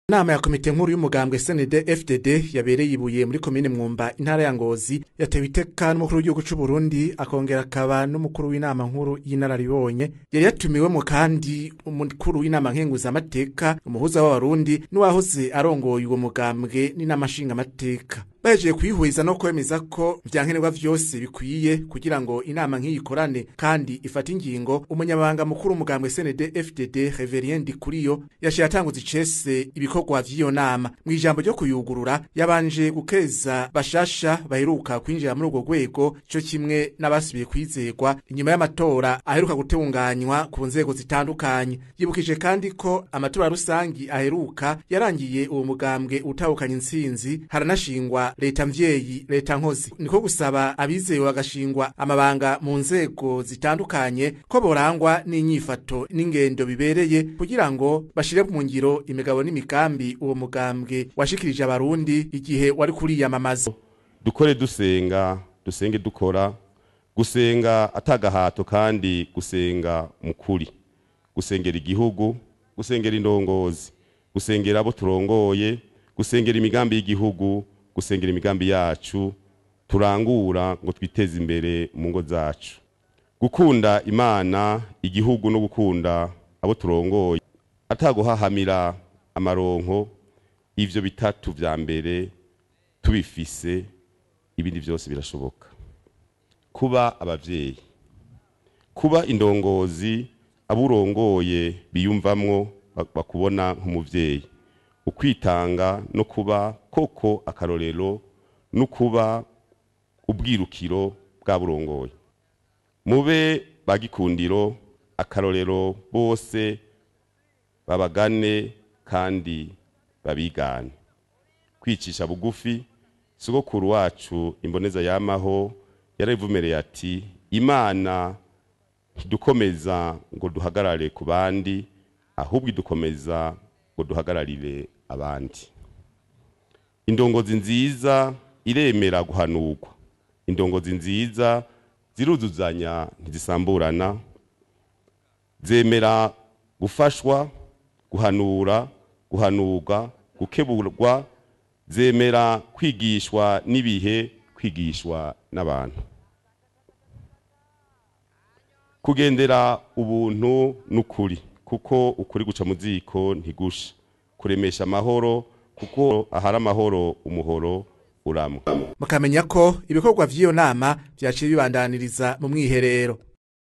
Inama ya komite nkuru y'umugambwe SND FDD yabereye ibuye muri komine Mwumba, intara ya Ngozi, yatewe iteka n'umukuru w'igihugu c'u Burundi, akongera akaba n'umukuru w'inama nkuru y'inararibonye. Yari yatumiwemo kandi umukuru w'inama nkenguzamateka, umuhuza w'abarundi, n'uwahoze arongoye uwo mugambwe n'inama nshingamateka. Bahejeje kwihweza no kwemeza ko vyankenerwa vyose bikwiye kugira ngo inama nk'iyikorane kandi ifate ingingo, umunyamabanga mukuru umugambwe SND FDD Reverien Ndikuriyo yaciye atanguza icese ibikorwa vy'iyo nama. Mu ijambo ryo kuyugurura yabanje gukeza bashasha baheruka kwinjira muri urwo rwego, co kimwe n'abasubiye kwizerwa inyuma y'amatora aheruka gutunganywa ku nzego zitandukanye. Yibukije kandi ko amatora rusangi aheruka yarangiye uwo mugambwe utahukanye intsinzi, haranashingwa leta mvyeyi, leta nkozi. Niko gusaba abizewe bagashingwa amabanga mu nzego zitandukanye ko borangwa n'inyifato n'ingendo bibereye kugira ngo bashire mu ngiro imigabo n'imigambi uwo mugambwe washikirije abarundi igihe wari kuriyamamaza. Dukore dusenga, dusenge dukora, gusenga atagahato kandi gusenga mukuri, gusengera igihugu, gusengera indongozi, gusengera abo turongoye, gusengera imigambi y'igihugu, gusengera imigambi yacu turangura ngo twiteze imbere mu ngo zacu, gukunda Imana, igihugu no gukunda abo turongoye ataguhahamira amaronko. Ivyo bitatu vya mbere tubifise, ibindi vyose birashoboka. Kuba abavyeyi, kuba indongozi, aburongoye biyumvamwo bakubona nk'umuvyeyi, ukwitanga no kuba koko akarorero no kuba ubwirukiro bw'aburongoye. Mube bagikundiro, akarorero, bose babagane kandi babigane. Kwicisha bugufi, sogokuru wacu imboneza yamaho yarabivumereye ati: "Imana ntidukomeza ngo duhagarare ku bandi, ahubwo idukomeza ngo duhagararire abandi." Indongozi nziza iremera guhanurwa. Indongozi nziza ziruzuzanya, ntizisamburana, zemera gufashwa, guhanura, guhanurwa, gukeburwa, zemera kwigishwa n'ibihe, kwigishwa n'abantu. Kugendera ubuntu n'ukuri, kuko ukuri guca mu ziko ntigusha. Kuremesha amahoro, kuko ahari amahoro umuhoro uramwa. Mukamenya ko ibikorwa vy'iyo nama vyaciye bibandaniriza mu mwiherero.